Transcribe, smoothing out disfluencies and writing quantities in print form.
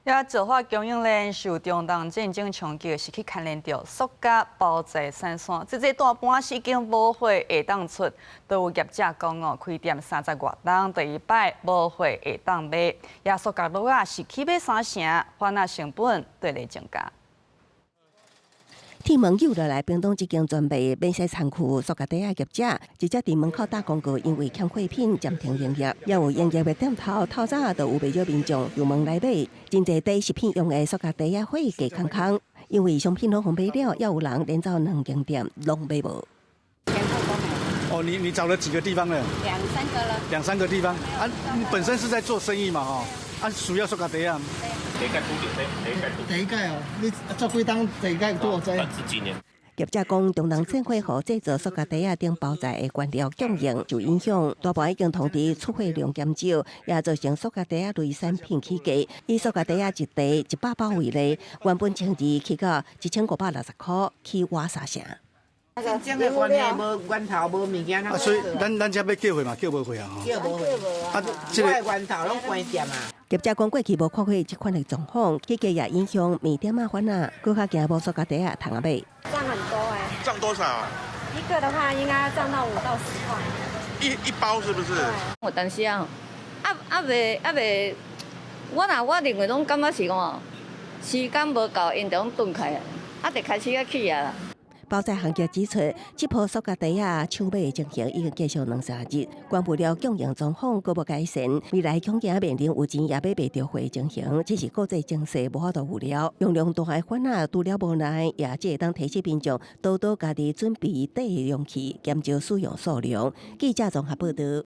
也石化供應鏈受中東戰爭衝擊，是去牽連著塑膠包材產線，這大半時間無貨會當出，都有業者講哦，開店三十外冬第一擺無貨會當賣，也塑膠爐仔是起碼三成，販仔成本綴咧增加。鐵門扭落來，屏東一間專賣免洗餐具塑膠袋仔業者，直接佇門口打廣告，因為欠貨品暫停營業。也有營業的店頭，透早就有袂少民眾由門來買，真濟袋食品用的塑膠袋仔貨架空空，因為商品攏予買了，也有人連走兩間店攏買無。哦，你找了幾個地方呢？兩三個了。兩三個地方啊，你本身是在做生意嘛，吼，啊，需要塑膠袋仔。第一屆拄著，第一屆拄。第一屆哦，你做幾冬？第一屆拄這。十幾年。業者講，中東戰火予製造塑膠袋仔等包材的原料供應受影響，大半已經通知出貨量減少，也造成塑膠袋仔類產品起價。以塑膠袋仔一袋100包為例，原本1200起到1560塊，起倚三成。戰爭的關係，無源頭，無物件。啊，所以咱這欲叫貨嘛，叫無貨啊，叫無貨。啊，這個源頭攏關店啊。業者講過去無看過這款的狀況，起價也影響麵店仔販仔，閣較驚無塑膠袋仔通仔買。漲很多欸。漲多少？一個的話應該漲到5到10塊。一包是不是？有當時啊，啊未啊未，我若我認為攏感覺是講，時間無夠，𪜶就攏斷開啊，啊就開始仔起啊。包材行業指出，這波塑膠袋仔搶買的情形已經繼續兩三日，原物料供應狀況閣無改善，未來恐驚面臨有錢也買袂著貨的情形，只是國際情勢無法度預料，用量大的販仔除了無奈，也只會當提醒民眾多多家己準備帶容器，減少使用數量。記者綜合報導。